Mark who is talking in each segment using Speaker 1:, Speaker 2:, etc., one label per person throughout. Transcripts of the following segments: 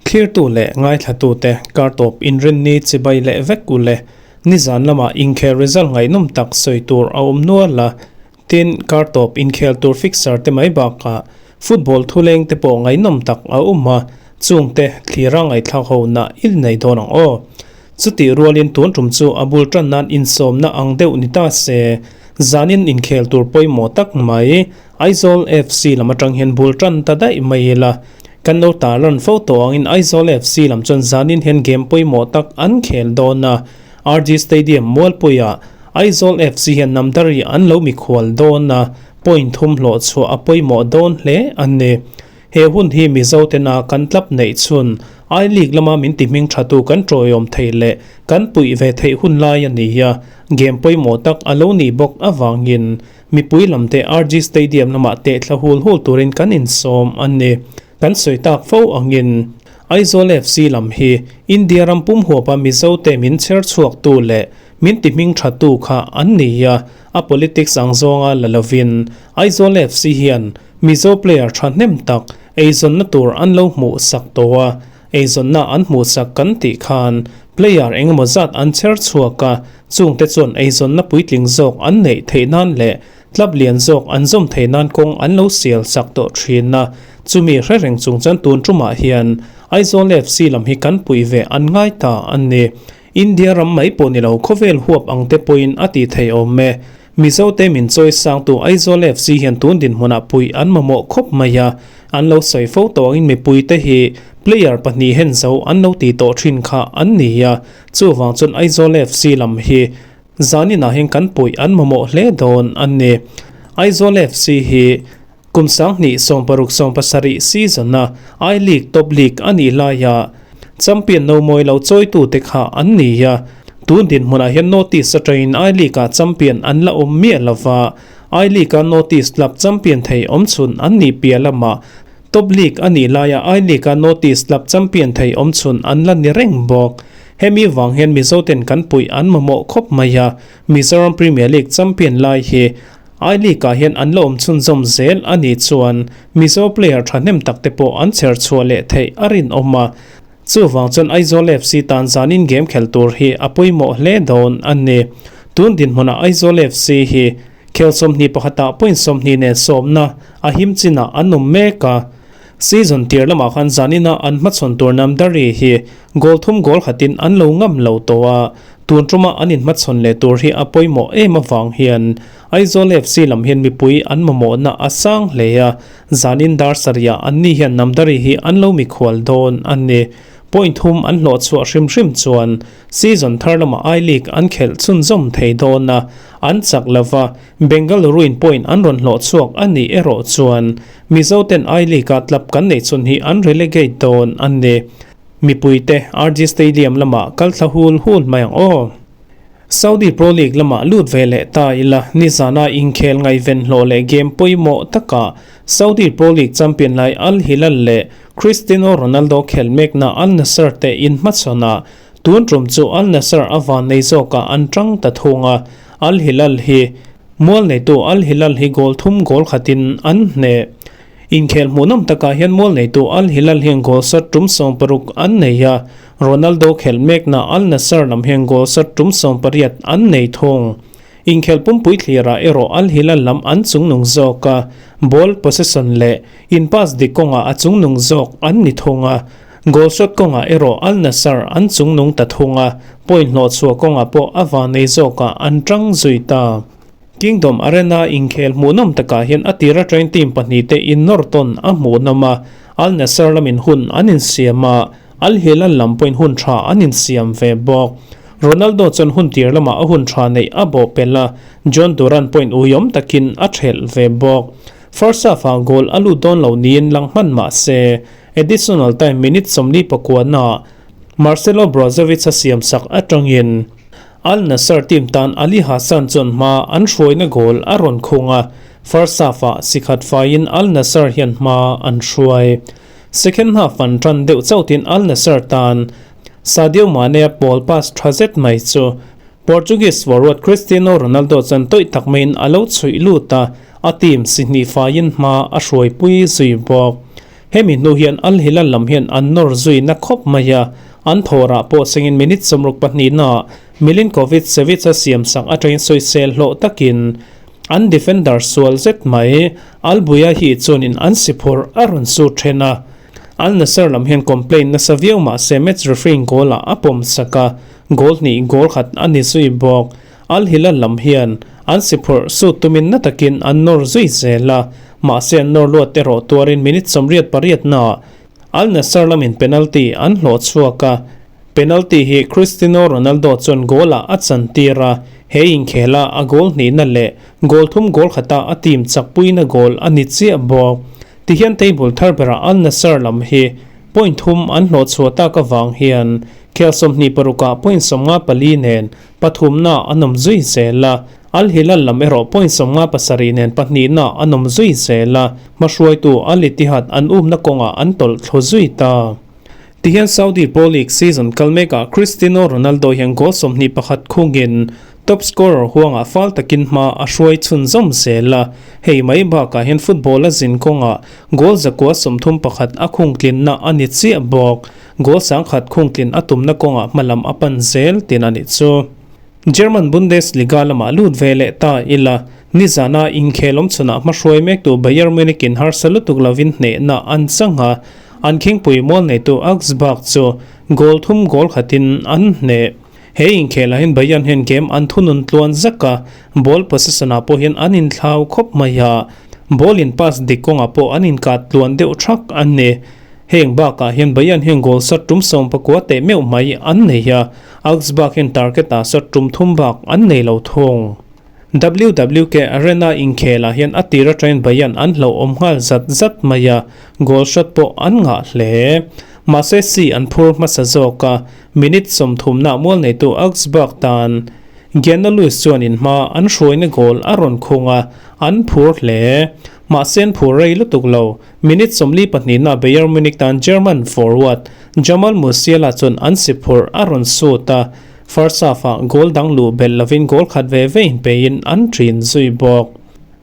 Speaker 1: Thlirtu leh ngaithlatute kartawp inrinni chibai leh vek u le. Nizan lamah inkhel result ngaihnawm tak sawi tur a awm nual a. Tin, kartawp inkhel tur fixture te mai bakah football thuleng te pawh ngaihnawm tak a awm a, chungte thlira ngaihthlak ho nah i nei dawn ang aw. Chutih rualin tun tum chu a bul tan nan insawmna ang deuh ni ta se, zanin inkhel tur pawimawh tak mai Aizawl FC lam atang hian bul tan ta daih mai ila. Kan lo tarlan fo tawh angin Aizawl FC lam chuan zanin hian game pawimawh tak an khel dawn a, RG Stadium Mualpuiah Aizawl FC hian Namdari an lo mikhual dawn a, point thum hlawh chhuah a pawimawh dawn hle a ni. He hun hi Mizo tena kan tlap neih chhun I League lama min ti hming thatu kan tawiawm thei leh kan puih ve theih hun lai a ni a, game pawimawh tak a lo nih bawk avangin mipui lamte RG Stadium lamah teh thla hul hul turin kan insawm a ni. Kan sawi tak fo angin Aizawl FC lam hi India ram pum huapa Mizo te min chher chhuaktu leh min ti hming thatu kha an ni a, a politics ang zawnga la lovin Aizawl FC hian Mizo player thahnem tak eizawnna tur an lo hmuh sak tawh a, eizawnna an hmuh sak kan tih khan player engemaw zat an chher chhuak a, chungte chuan eizawnna puitling zawk an neih theih nan leh club lian zawk an zawm theih nan kawng an lo sial sak tawh thin a, chumi hre reng chung chuan tun tumah hian Aizawl FC lam hi kan puih ve an ngai ta a ni. India ram mai pawh ni lo khawvel huap ang te pawhin a tih theih awm e. Mizote min chawi sangtu Aizawl FC hian tun dinhmunah puih an mamawh khawp mai a, an lo sawi fo tawh angin mipuite hi player pahnih hen zo an lo ti tawh thin kha an ni a, chuvang chuan Aizawl FC lam hi zaninah hian kan puih an mamawh hle dawn a ni. Aizawl FC hi kum 2016/17 season-a I-League Top League a nih laia champion no mawi lo chawitute kha an ni a, tun dinhmunah hian North East atangin I-League-ah champion an la awm miah lo va, I-League-a North East club champion thei awmchhun an nih piah lamah Top League a nih laia I-League-a North East club champion thei awmchhun an la ni reng bawk. Hemi vang hian Mizoten kan puih an mamawh khawp mai a, Mizoram Premier League champion lai hi I League-ah hian an la awm chhunzawm zel a nih chuan Mizo player thahnem tak te pawh an chher chhuah leh theih a rinawm a. Chuvang chuan Aizawl FC tan zanin game khel tur hi a pawimawh hle dawn a ni. Tun dinhmunah Aizawl FC hi khel 21 ah point 20 nen sawmna a him chinah an awm mek a. Season tir lamah khan zanina an hmachhawn tur Namdari hi goal thum goal khatin an lo ngam lo tawh a. Tun tuma an inhmachhawn leh tur hi a pawimawh em avang hian Aizawl FC lam hian mipui an mamawhna a sang hle a, zanin dar sarihah anni hian Namdari hi an lo mikhual dawn a ni. Point thum an hlawh chhuah hrim hrim chuan season thar lamah I-League an khelh chhunzawm thei dawn a, an chak lo va, Bengaluru-in point an rawn hlawh chhuak a nih erawh chuan Mizoten I-League-a club kan neih chhun hi an relegate dawn a ni. Mipuite RG Stadium lamah kal thla hul hul mai ang aw. Saudi Pro League lamah lut ve leh ta ila, nizana inkhel ngaihven hlawh leh game pawimawh takah Saudi Pro League champion lai Al Hilal leh Cristiano Ronaldo khel mekna Al Nassr te inhmachhawn a, tun tum chu Al Nassr a vannei zawkah an tang ta thung a, Al Hilal hi mual neitu Al Hilal hi goal thum goal khatin an hneh. Inkhel hmuhnawm takah hian mual neitu Al Hilal hian goal sat tum 60 an nei a, Ronaldo khelh mekna Al Nassr lam hian goal sat tum 18 an nei thung. Inkhel pumpui thlirah erawh Al Hilal lam an chungnung zawk a, ball possession leh in pass dik kawngah a chungnung zawk an ni thung a. Goal shot kawngah erawh Al Nassr an chungnung ta thung a, point hlawhchhuah kawngah pawh a vanei zawkah an tang zui ta. Kingdom Arena inkhel hmuhnawm takah hian a tir atangin team pahnihte innawr tawn a hmuhnawm a, Al Nassr lamin hun an insiam a, Al Hilal lam pawhin hun tha an insiam ve bawk. Ronaldo chuan hun tir lamah a hun tha neih a bawh pelh a, Jhon Duran pawhin uiawm takin a thelh ve bawk. First half-ah goal a lut dawn lo niin lang hman mah se, additional time minute 49 naah Marcelo Brozovic a siamsak atangin Al Nassr team tan Ali Hassan chuan hma an hruaina goal a rawn khung a, first half-ah si khat faiin Al Nassr hian hma an hruai. Second half an tan deuh chautin Al Nassr tan Sadio Mane-a ball pass tha zet mai chu Portuguese forward Cristiano Ronaldo chuan tawih tak maiin a lo chhuih lut a, a team si hnih faiin hma a hruaipui zui bawk. Hemi hnu hian Al Hilal lam hian an nawr zui na khawp mai a, an thawrah pawh sengin minute 62 naah Milinkovic-Savic a siamsak atangin sawisel hlawh takin an defender sual zet mai Al-Buyahi chuanin an si phurh a rawn sut then a. Al Nassr lam hian complaint nasa viau mah se match referee goal ah a pawm sak a, goal hnih goal khat a ni zui bawk. Al Hilal lam hian an si phurh sut tumin na takin an nawr zui zel a, mahse an nawr luat erawh tuarin minute 88 naah Al Nassr lamin penalty an hlawh chhuak a, penalty hi Cristiano Ronaldo chuan goal ah a chantir a, he inkhela a goal hnihna leh goal thum goal khata a team chakpuina goal a ni chiah bawk. Tihian table thar berah Al Nassr lam hi point thum an hlawh chhuah tak avang hian khel 26 ah point 54 nen pathumna an awm zui zel a, Al Hilal lam erawh point 57 nen pahnihna an awm zui zel a, hmahruaitu Al Ittihad an umna kawngah an tawlh thlu zui ta. Tihian Saudi Pro League season kal mekah Cristiano Ronaldo hian goal 21 khungin top scorer huangah fal takin hma a hruai chhunzawm zel a, hei mai bakah hian football a zin kawngah goal 131 a khung tlinna a ni chiah bawk. Goal 10,000 khung tlin a tumna kawngah hmalam a pan zel tin a nih chu. German Bundesliga lamah lut ve leh ta ila, nizana inkhel awm chhunah hmahruai mektu Bayern Munich in harsa lutuk lovin hnehna an chang a, an khingpui mual neitu Augsburg chu goal thum goal khatin an hneh. He inkhelah hian Bayern hian game an thunun tluan zak a, ball possession ah pawh hian an inthlau khawp mai a, ball in pass dik kawngah pawh an inkat tluan deuh thak a ni. Heng bakah hian Bayern hian goal shot tum 19 teh meuh mai an nei a, Augsburg hian target ah shot tum thum bak an nei lo thung. WWK Arena inkhelah hian a tir atangin Bayern an hlauhawm nghal zat zat mai a, goal shot pawh an ngah hle. Mahse si an phur hmasa zawk a, minute 30 nah mual neitu Augsburg tan Gianna Lewis chuan in hma an hruaina goal a rawn khung a, an phur hle. Mahse an phur rei lutuk lo. Minute 42 nah Bayern Munich tan German forward Jamal Musiala chuan an si phurh a rawn sut a, first half-ah goal dang luh belh lovin goal khat ve ve inpeiin an ṭin zui bawk.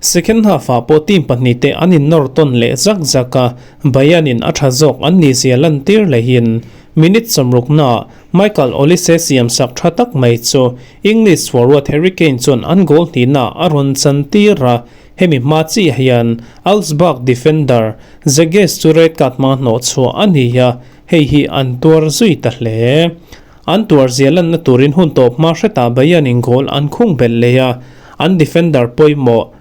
Speaker 1: Second half-ah pawh team pahnih te an innawr tawn leh zak zak a, Bayern-in a ṭha zawk an nih zia lantir lehin minute 60 naah Michael Olise siamsak ṭha tak mai chu English forward Harry Kane chuan an goal hnihnaah a rawn chantir a, Hemi hma chiah hian Augsburg defender Zeges chu red card hmanga hnawh chhuah a ni a, hei hi an tuar zui ta hle. An tuar zia lanna turin hun tawp hma hretah Bayern-in goal an khung belh leh a, an defender pawimawh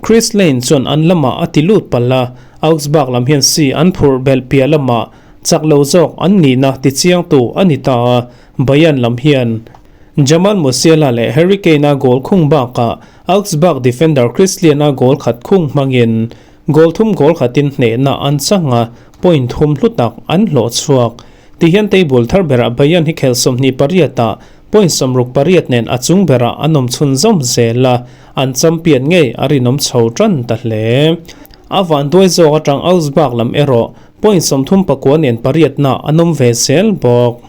Speaker 1: Chris Lane chuan an lamah a ti lut palh a, Augsburg lam hian si an phurh belh piah lamah chak lo zawk an nihna tichiangtu a ni ta a, Bayern lam hian Jamal Musiala leh Harry Kane-a goal khung bakah Augsburg defender Chris Lien-a goal khat khung hmangin goal thum goal khatin hnehna an chang a, point thum hlu tak an hlawh chhuak. Tihian table thar berah Bayern hi khel 28 ah point 68 nen a chung berah an awm chhunzawm zel a, an champion ngei a rinawm chho tan ta hle. A van duai zawk atang Augsburg lam erawh point 39 nen pariatna an awm ve zel bawk.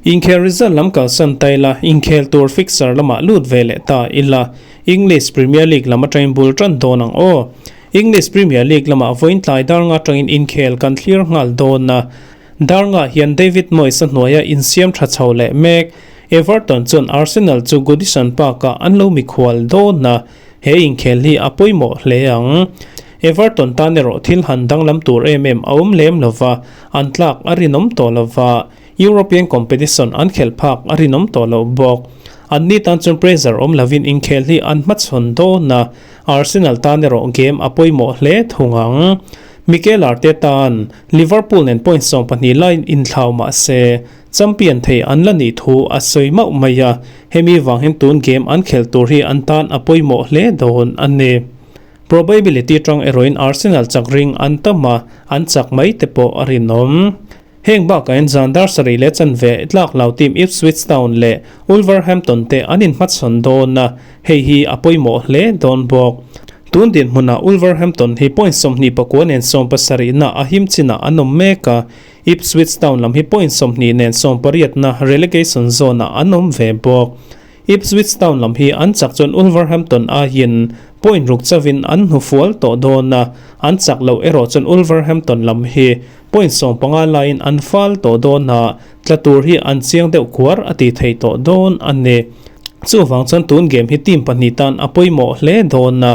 Speaker 1: Inkhel result lam kalsan ta ila, inkhel tur fixture lamah lut ve leh ta ila, English Premier League lam atangin bul tan dawn ang aw. English Premier League lamah vawiin tlai dar nga atangin inkhel kan thlir nghal dawn a. Dar nga hian David Moyes a hnuaia insiam tha chho leh mek. Everton chuan Arsenal chu Goodison Park-ah an lo mikhual dawn a, he inkhel hi a pawimawh hle ang. Everton tan erawh thil han danglam tur em em a awm lem lova, an tlak a rinawm tawh lova. European competition an khelh phak a rinawm tawh loh bawk. An ni tan chuan pressure awm lovin inkhel hi an hmachhawn dawn a, Arsenal tan erawh game a pawimawh hle thung ang. Mikel Arteta-a'n Liverpool nen point 12 laiin inthlau mah se, champion thei an la nih thu a sawi mauh mai a, hemi vang hian tun game an khelh tur hi an tan a pawimawh hle dawn a ni. Probability tang erawhin Arsenal chak ring an tam a, an chak mai te pawh a rinawm. Heng bakah hian zan dar sarih leh chanve tlak lo team Ipswich Town leh Wolverhampton te an inhmachhawn dawn a, hei hi a pawimawh hle dawn bawk. Tun dinhmunah Wolverhampton hi point 29 nen 70 na a him chinah an awm mek a, Ipswich Town lam hi point 20 nen 18 na relegation zone ah an awm ve bawk. Ipswich Town lam hi an chak chuan Wolverhampton aiin Point ruk chauhin an hnufual tawh dawn a, an chak loh erawh chuan Wolverhampton lam hi point 15 laiin an fal tawh dawn a, tla tur hi an chiang deuh kuar a ti thei tawh dawn a ni. Chuvang chuan tun game hi team pahnih tan a pawimawh hle dawn a,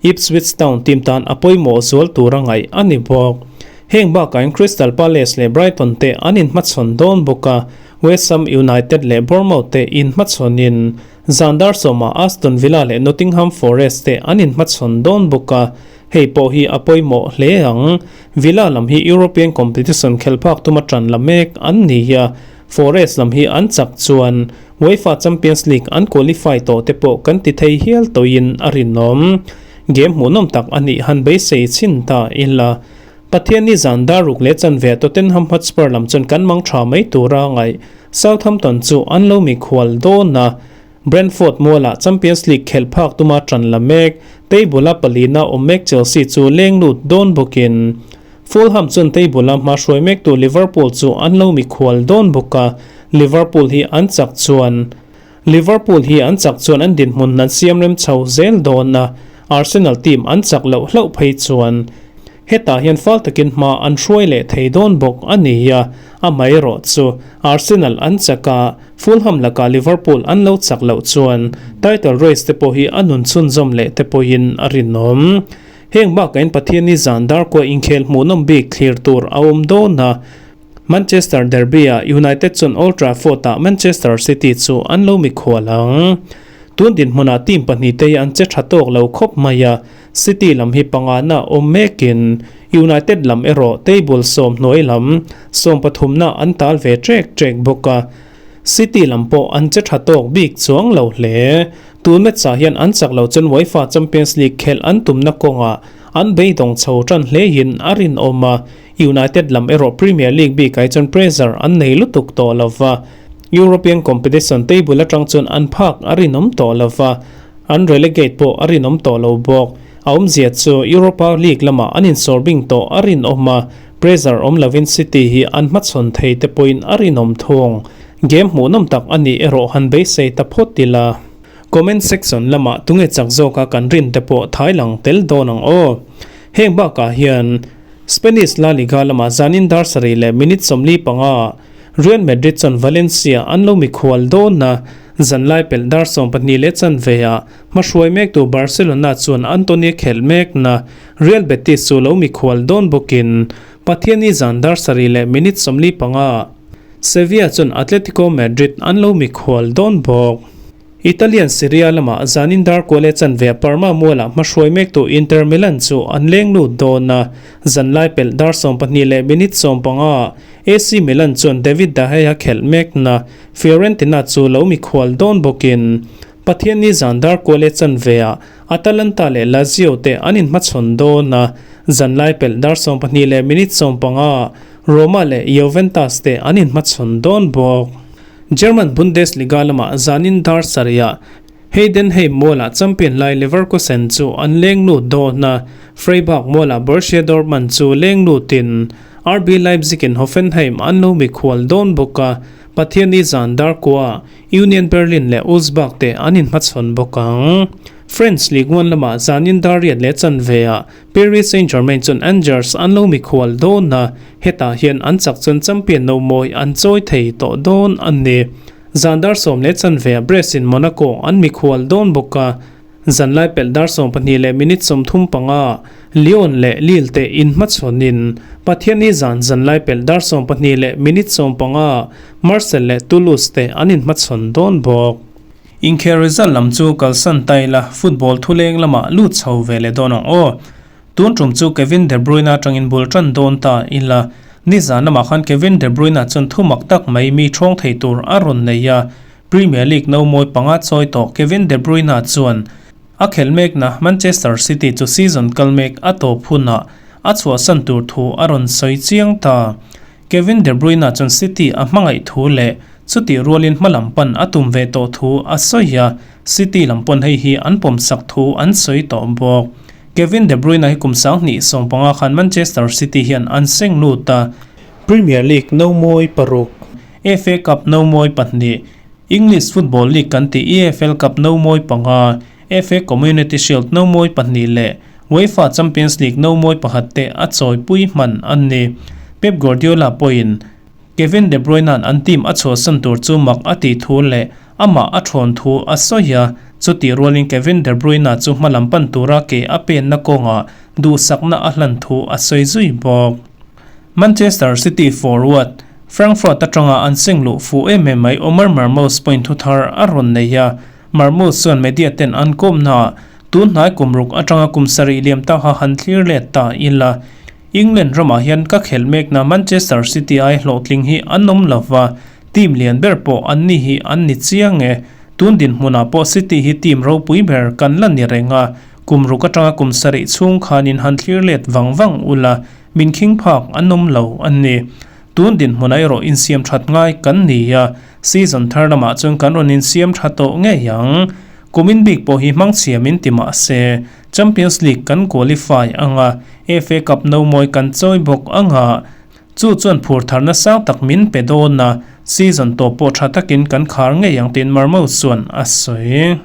Speaker 1: Ipswich Town team tan a pawimawh zual tur a ngaih a ni bawk. Heng bakah Crystal Palace leh Brighton te an inhmachhawn dawn bawk a, West Ham United leh Bournemouth te inhmachhawnin zan dar sawmah Aston Villa leh Nottingham Forest te an inhmachhawn dawn bawk a, hei pawh hi a pawimawh hle ang. Villa lam hi European competition khelh phak tuma tan la mek an ni a, Forest lam hi an chak chuan UEFA Champions League an qualify tawh te pawh kan ti thei hial tawhin a rinawm. Game hmuhnawm tak a nih han beisei chhin ta ila. Pathianni zan dar ruk leh chanve ah Tottenham Hotspur lam chuan kan mang tha mai tura ngaih Southampton chu an lo mikhual dawn a. Brentford mualah Champions League khelh phak tuma tan la mek, table-a palina awm mek Chelsea chu leng lut dawn bawkin Fulham chuan table-a hma hruai mektu Liverpool chu an lo mikhual dawn bawk a, Liverpool hi an chak chuan Liverpool hi an chak chuan an dinhmun an siam rem chho zel dawn a, Arsenal team an chak loh hlauh phei chuan hetah hian fal takin hma an hruai leh thei dawn bawk a ni a, amaherawh chu Arsenal an chak a, Fulham lakah Liverpool an lo chak loh chuan title race te pawh hi a nun chhunzawm leh te pawhin a rinawm. Heng bakain Pathianni zan darkua inkhel hmuhnawm bik thlir tur a awm dawn a, Manchester Derby-ah United chuan Old Trafford-ah Manchester City chu an lo mikhual ang. Tun dinhmunah team pahnihte hi an che tha tawk lo khawp mai a, City lam hi pangana awm mekin United lam erawh table sawm hnuai lam sawm pathumna an tal ve trek trek bawk a, City lam pawh an che tha tawk bik chuang lo hle. Tun match-ah hian an chak lo chuan UEFA Champions League khelh an tumna kawngah an beidawng chho tan hlein a rinawm a, United lam erawh Premier League bikah hi chuan pressure an nei lutuk tawh lo va, European competition table atang chuan an phak a rinawm tawh lo va, an relegate pawh a rinawm tawh lo bawk. A awmzia chu Europa League lamah an insawrbing tawh a rinawm a, pressure awm lovin City hi an hmachhawn thei te pawhin a rinawm thung. Game hmuhnawm tak a nih erawh han beisei ta phawt ila. Comment section lamah tunge chak zawka kan rin te pawh thai lang tel dawn ang aw. Heng bakah hian Spanish La Liga lamah zanin dar sarih leh minute 45 Real Madrid chuan Valencia an lo mikhual dawn a, zanlai pelh dar 12 leh chanve ah hmahruai mektu Barcelona chuan Antony khelh mekna Real Betis chu lo mikhual dawn bawkin Pathianni zan dar sarih leh minute 45 Sevilla chuan Atletico Madrid an lo mikhual dawn bawk. Italian Serie A lamah zanin dar kual leh chanve Parma mualah hmahruai mektu Inter Milan chu an leng lut dawn a, zanlai pelh dar 12 leh minute 15 AC Milan chuan David De Gea khelh mekna Fiorentina chu lo mikhual dawn bawkin Pathianni zan dar kual leh chanveah Atalanta leh Lazio te an inhmachhawn dawn a, zanlai pelh dar 12 leh minute 15 Roma leh Juventus te an inhmachhawn dawn bawk. German Bundesliga lamah zanin dar sarihah Heidenheim mualah champion lai Leverkusen chu an leng lut dawn a, Freiburg mualah Borussia Dortmund chu leng lutin RB Leipzig-in Hoffenheim an lo mikhual dawn bawk a, Pathianni zan dar kuaah Union Berlin leh Augsburg te an inhmachhawn bawk ang. French Ligue 1 lamah zanin dar riat leh chanveah Paris Saint-Germain chuan Angers an lo mikhual dawn a, hetah hian an chak chuan champion no mawi an chawi thei tawh dawn a ni. Zan dar sawm leh chanve ah Brest in Monaco an mikhual dawn bawk a, zanlai pelh dar 12 leh minute 35 Lyon leh Lille te inhmachhawnin Pathianni zan zanlai pelh dar 12 leh minute 15 Marseille leh Toulouse te an inhmachhawn dawn bawk. Inkhel result lam chu kalsan ta ila, football thuleng lamah lut chho ve leh dawn ang aw. Tun tum chu Kevin De Bruyne atangin bul tan dawn ta ila, nizan lamah khan Kevin De Bruyne chuan thu mak tak mai mi thawng thei tur a rawn nei a, Premier League no mawi panga chawi tawh Kevin De Bruyne chuan a khelh mekna Manchester City chu season kal mek a tawp hunah a chhuahsan tur thu a rawn sawi chiang ta. Kevin De Bruyne chuan City a hmangaih thu leh chutih rualin hma lam pan a tum ve tawh thu a sawi a, City lam pawn hei hi an pawmsak thu an sawi tawh bawk. Kevin De Bruyne hi kum 2015 khan Manchester City hian an seng lut a, Premier League no mawi paruk, FA Cup no mawi pahnih, English Football League kan tih EFL Cup no mawi panga, FA Community Shield nomawi pahnih leh UEFA Champions League nomawi pakhat te a chawipui hman a ni. Pep Guardiola pawhin Kevin De Bruyne-a'n an team a chhuahsan tur chu mak a tih thu leh amah a thawn thu a sawi a, chutih rualin Kevin De Bruyne chu hmalam pan tura ke a penna kawngah duhsakna a hlan thu a sawi zui bawk. Manchester City forward Frankfurt atanga an seng luh fuh em em mai Omar Marmoush point thu thar a rawn nei a, Marmoush chuan media ten an kawmnaah tun hnai kum ruk atanga kum sarih liam ta kha han thlir let ta ila. England ramah hian ka khelh mekna Manchester City ai hlawhtling hi an awm lo va, team lian ber pawh an ni hi an ni chiang e. Tun dinhmunah pawh City hi team ropui ber kan la ni reng a, kum ruk atanga kum sarih chhung khanin han thlir let vang vang ula, min khing phak an awm lo a ni. Tun dinhmunah erawh insiam that ngai kan ni a, season thar lamah chuan kan rawn insiam tha tawh ngei ang. Kumin bik pawh hi hmangchhia min ti mah se, Champions League kan qualify ang a, FA Cup no mawi kan chawi bawk ang a, chu chuan phur tharna sang tak min pe dawn a, season tawp pawh tha takin kan khar ngei ang tiin Marmoush chuan a sawi.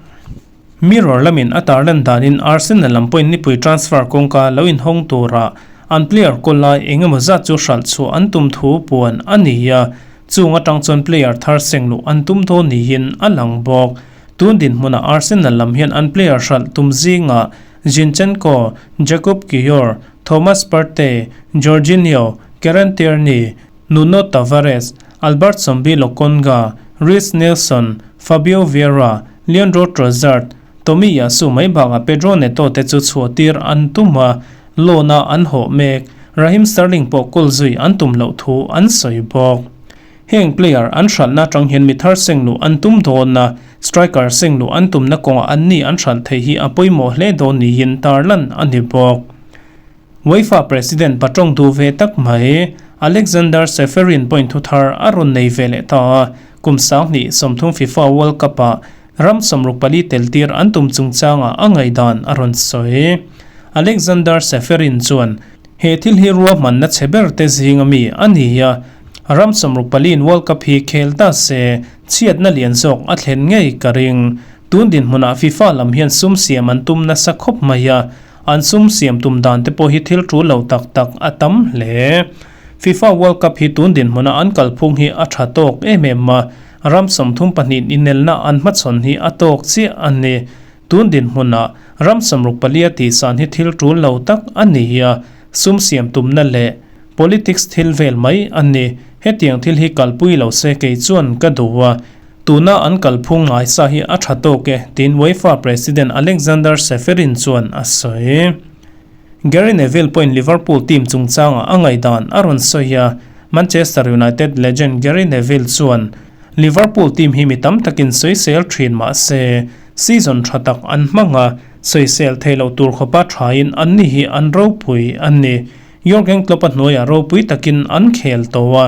Speaker 1: Mirror lamin a tarlan danin Arsenal lam pawhin nipui transfer kawngka lo inhawng tura an player kawl lai eng emaw zat chu hralh chhuah an tum thu puan a ni a, chung atang chuan player thar seng luh an tum dawn niin a lang bawk. Tun dinhmunah Arsenal lam hian an player hralh tum zingah Zinchenko, Jakub Kiwior, Thomas Partey, Jorginho, Kieran Tierney, Nuno Tavares, Albert Sambi Lokonga, Reiss Nelson, Fabio Vieira, Leandro Trossard, Tomiyasu mai bakah Pedro Neto te chu chhuah tir an tum a, loan-a an hawh mek. Raheem Sterling pawh kawl zui an tum loh thu an sawi bawk. Heng player an hralhna atang hian mi thar seng luh an tum dawn a, striker seng luh an tumna kawngah an ni an hralh theih hi a pawimawh hle dawn niin tarlan a ni bawk. UEFA President patawng duh ve tak mai Alexander Ceferin point thu thar a rawn nei ve leh ta a, kum 2030 FIFA World Cup-ah ram 64 tel tir an tum chungchangah a ngaihdan a rawn sawi. Alexander Ceferin chuan He thil hi ruahmanna chhe ber te zing ami a ni a, ram 64 in World Cup hi khel ta se chhiatna lian zawk a thlen ngei ka ring. Tun dinhmunah FIFA lam hian sum siam an tum nasa khawp mai a, an sum siam tum dan te pawh hi thil tul lo tak tak a tam hle. FIFA World Cup hi tun dinhmuna an kalphung hi a tha tawk em em a, ram 34 inelna an hmachhawn hi a tawk chiah a ni. Tun dinhmunah ram 64 a tihsan hi thil tul lo tak a ni a, sum siam tumna leh politics thil vel mai a ni. Hetiang thil hi kalpui lo se kei chuan ka duh a, tuna an kalphung ngaisa hi a tha tawk e, tiin UEFA President Alexander Ceferin chuan a sawi. Gary Neville pawhin Liverpool team chungchangah a ngaihdan a rawn sawi a, Manchester United legend Gary Neville chuan, Liverpool team hi mi tam takin sawisel thin mah se, season tha tak an hmang a, sawisel thei lo tur khawpa thain anni hi an ropui a ni. Jurgen Klopp-a hnuaiah ropui takin an khel tawh a,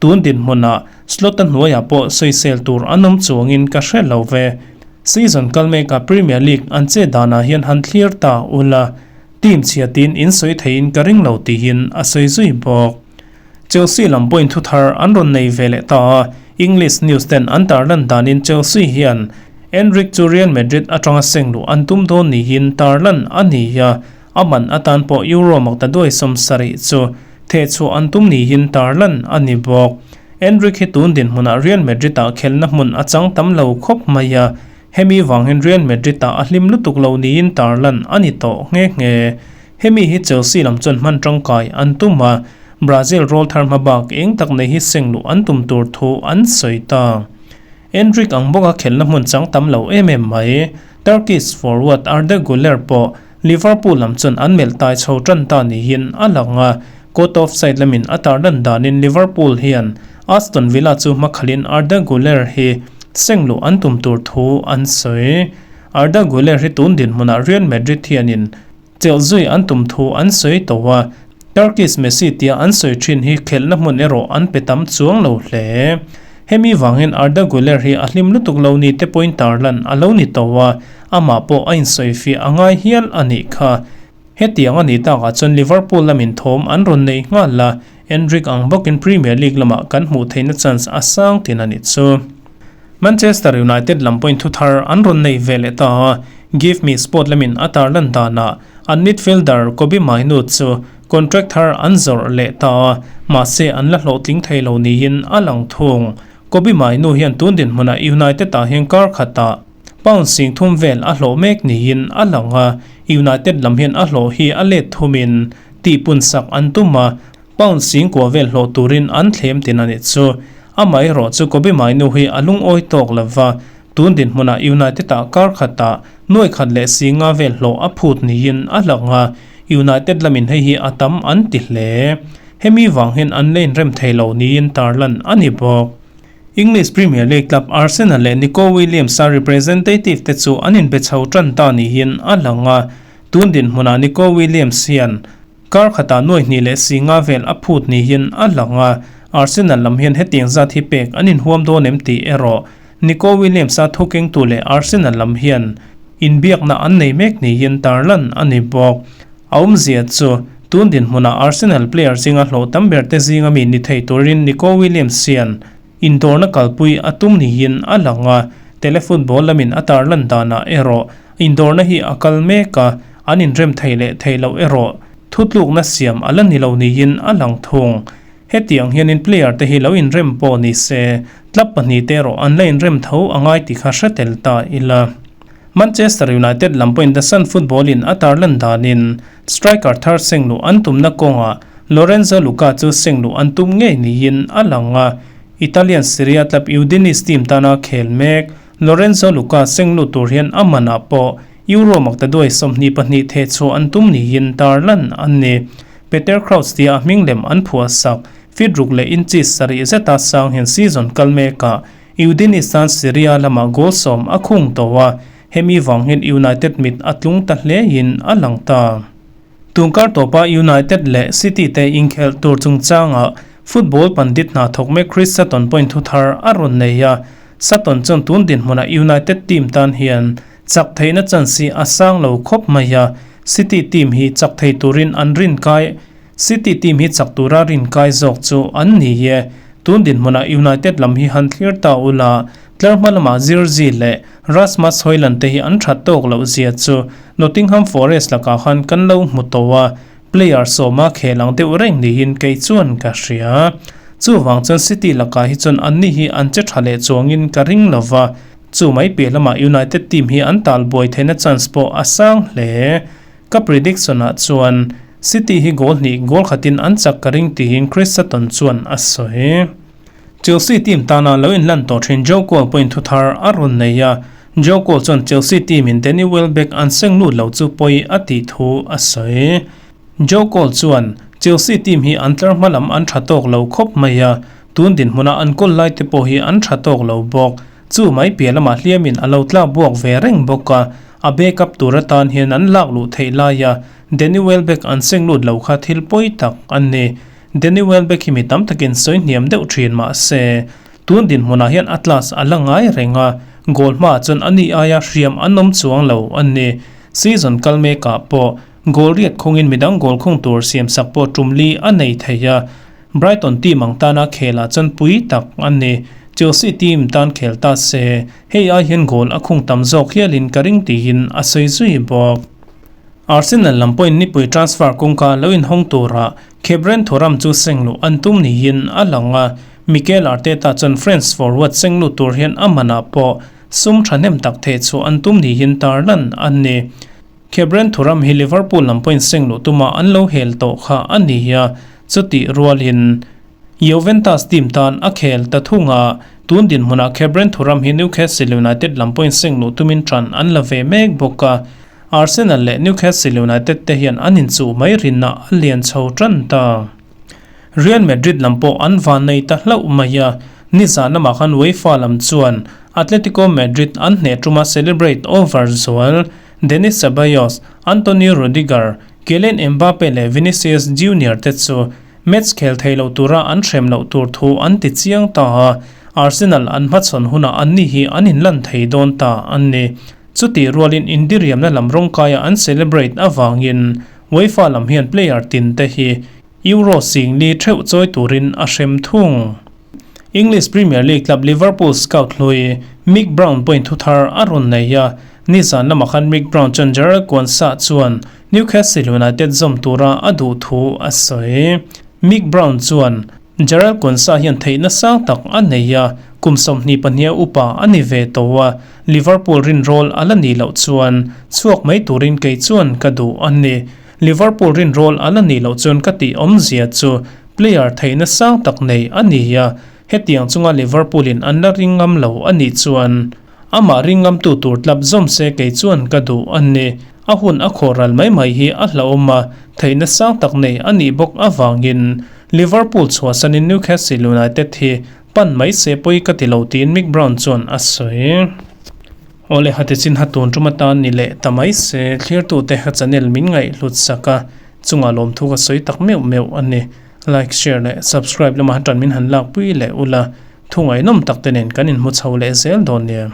Speaker 1: tun dinhmunah Slot-a hnuaiah pawh sawisel tur an awm chuangin ka hre lo ve. Season kal mekah Premier League an che danah hian han thlir ta ula, team chhiatin in sawi theiin ka ring lo tihin a sawi zui bawk. Chelsea lam pawhin thu thar an rawn nei ve leh ta a, English news ten an tarlan danin Chelsea hian Endrick chu Real Madrid atanga seng luh an tum dawn niin tarlan a ni a, a man atan pawh Euro maktaduai 70 chu thehchhuah an tum niin tarlan a ni bawk. Endrick hi tun dinhmunah Real Madrid-ah khelhna hmun a chang tam lo khawp mai a, hemi vang hian Real Madrid-ah a hlim lutuk lo niin tarlan a ni tawh nghe nghe. Hemi hi Chelsea lam chuan hman tangkai an tum a, Brazil rawl thar hma bak eng tak nei hi seng luh an tum tur thu an sawi ta. Endrick ang bawka khelhna hmun chang tam lo em em mai. Turkish forward Arda Guler pawh Liverpool lam chuan an melh tai chho tan ta niin a lang a, caught offside lamin a tarlan danin Liverpool hian Aston Villa chu hmakhalin Arda Guler hi seng luh an tum tur thu an sawi. Arda Guler hi tun dinhmunah Real Madrid hianin chelh zui an tum thu an sawi tawh a, Turkish Messi tia an sawi thin hi khelhna hmun erawh an pe tam chuang lo hle. Hemi vangin Arda Guler hi a hlim lutuk lo ni te pawhin tarlan a lo ni tawh a, amah pawh a insawifiah a ngai hial a nih kha. Hetiang a nih takah chuan Liverpool lamin thawm an rawn nei nghal a, Endrick ang bawkin Premier League lamah kan hmuh theihna chance a sang tin a nih chu. Manchester United lam pawhin thu thar an rawn nei ve leh ta a, Give Me Sport lamin a tarlan danah an midfielder Kobbie Mainoo chu contract thar an zawrh leh ta a, mahse an la hlawhtling thei lo niin a lang thung. Kobbie Mainoo hian tun dinhmunah United ah hian kar khatah pound 30,000 vel a hlawh mek niin a lang a, United lam hian a hlawh hi a let thumin tihpunsak an tum a, Pound 90,000 vel hlawh turin an thlem tin a nih chu. Amaherawh chu Kobbie Mainoo hi a lungawi tawk lo va, tun dinhmunah United ah kar khatah nuai khat leh 50 vel hlawh a phut niin a lang a, United lamin hei hi a tam an ti hle. Hemi vang hian an la inrem thei lo niin tarlan a ni bawk. English Premier League club Arsenal leh Nico Williams-a representative te chu an inbe chho tan ta niin a lang a, tun dinhmunah Nico Williams hian Kar khatah nuai hnih leh 50 vel a phut niin a lang a, Arsenal lam hian hetiang zat hi pek an inhuam dawn em tih erawh Nico Williams-a thukengtu leh Arsenal lam hian inbiakna an nei mek niin tarlan a ni bawk. A awmzia chu tun dinhmunah Arsenal player zinga hlawh tam ber te zinga mi ni thei turin Nico Williams hian indawrna kalpui a tum niin a lang a, Telefootball lamin a tarlan danah erawh Indawrna hi a kal mek a, an inrem thei leh thei loh erawh thutlukna siam a la ni lo niin a lang thung. Hetiang hianin player te hi lo inrem pawh ni se, club pahnih te erawh an la inrem tho a ngai tih kha hre tel ta ila. Manchester United lam pawhin The Sun Football in a tarlan danin striker thar sengluh an tumna kawngah Lorenzo Lucca chu sengluh an tum ngei niin a lang a, Italian Serie A club Udinese team tana khel mek Lorenzo Lucca seng lut tur hian a manah pawh Euro maktaduai 22 theh chhuah an tum niin tarlan an ni. Peter Crouch tia a hming lem an phuah sak feet ruk leh inches sarih zeta sang hian season kal mekah Udinese tan Serie A lamah goal 10 a khung tawh a, hemi vang hian United mit a tlung ta hlein a lang ta. Tungkar tawpa United leh City te inkhelh tur chungchangah football pandit hna thawk mek Chris Sutton pawhin thu thar a rawn nei a. Sutton chuan tun dinhmunah United team tan hian chak theihna chance hi a sang lo khawp mai a, City team hi chak thei turin an rin kai City team hi chak tura rin kai zawk chu an ni e. Tun dinhmunah United lam hi han thlir ta ula, tlar hma lamah Zirkzee leh Rasmus Hojlund te hi an that tawk loh zia chu Nottingham Forest lakah khan kan lo hmu tawh a, player sawma khel ang deuh reng niin kei chuan ka hria. Chuvang chuan City lakah hi chuan anni hi an che tha leh chuangin ka ring lo va, chu mai piah lamah United team hi an tal buai theihna chance pawh a sang hle. Ka prediction ah chuan City hi goal hnih goal khatin an chak ka ring tiin Chris Sutton chuan a sawi. Chelsea team tana lo inlan tawh thin Joe Cole pawhin thu thar a rawn nei a, Joe Cole chuan Chelsea team in Danny Welbeck an seng lut lo chu pawi a tih thu a sawi. Joe Cole chuan, Chelsea team hi an tlar hma lam an tha tawk lo khawp mai a, tun dinhmuna an kawl lai te pawh hi an tha tawk lo bawk. Chu mai piah lamah hliamin a lo tlak buak ve reng bawk a, a backup tur atan hian an lak luh theih laia Danny Welbeck an seng lut lo kha thil pawi tak a ni. Danny Welbeck hi mi tam takin sawi hniam deuh thin mah se, tun dinhmunah hian Atlas a la ngai reng a, goal hmaah chuan a ni aia hriam an awm chuang lo a ni. Season kal mekah pawh goal riat khungin midang goal khung tur siamsak pawh tum li a nei thei a, Brighton team ang tana khelah chuan pui tak a ni. Chelsea team tan khel ta se, hei ai hian goal a khung tam zawk hialin ka ring tiin a sawi zui bawk. Arsenal lam pawhin nipui transfer kawngka lo inhawng turah Khephren Thuram chu sengluh an tum niin a lang a, Mikel Arteta chuan France forward sengluh tur hian a manah pawh sum thahnem tak theh chhuah an tum niin tarlan a ni. Khephren Thuram hi Liverpool lam pawhin sengluh tuma an lo hel tawh kha a ni a, chutih rualin Juventus team tan a khel ta thung a, tun dinhmunah Khephren Thuram hi Newcastle United lam pawhin sengluh tumin tan an la ve mek bawk a. Arsenal leh Newcastle United te hian an inchuh mai rinna a lian chho tan ta. Real Madrid lam pawh an van nei ta hlauh mai a, nizan lamah khan UEFA lam chuan Atletico Madrid an hneh tuma celebrate over zual Denis Ceballos, Antonio Rudiger, Kylian Mbappe leh Vinicius Junior te chu match khel thei lo tura an hrem loh tur thu an ti chiang ta a, Arsenal an hmachhawn hunah anni hi an inlan thei dawn ta a ni. Chutih rualin indiriamna lam rawngkaia an celebrate avangin UEFA lam hian player tin te hi Euro 40,000 theuh chawi turin a hrem thung. English Premier League club Liverpool scout hlui Mick Brown pawhin thuthar a rawn nei a, nizan lamah khan Mick Brown chuan Jarell Quansah chuan Newcastle United zawm tura a duh thu a sawi. Mick Brown chuan Jarell Quansah hian theihna sang tak a nei a, kum 22 a upa a ni ve tawh a, Liverpool rinrawl a la nih loh chuan chhuak mai turin kei chuan ka duh a ni. Liverpool rinrawl a la nih loh chuan ka tih awmzia chu player theihna sang tak nei a ni a, hetiang chunga Liverpool in an la ring ngam lo a nih chuan amah ring ngamtu tur tlap zawm se kei chuan ka duh a ni. A hun a khawh ral mai mai hi a hlauhawm a, theihna sang tak nei a nih bawk avangin Liverpool chhuahsanin Newcastle United hi pan mai se pawi ka ti lo tiin Mick Brown chuan a sawi. Awle hati chin ha tun tum atan ni leh ta mai se thlirtute ka channel min ngaihhlut sak a, chungah lawmthu ka sawi tak meuh meuh a ni. Like, share leh subscribe lama tan min han lakpui leh ula, thu ngaihnawm tak te nen kan inhmu chho leh zel dawn nia.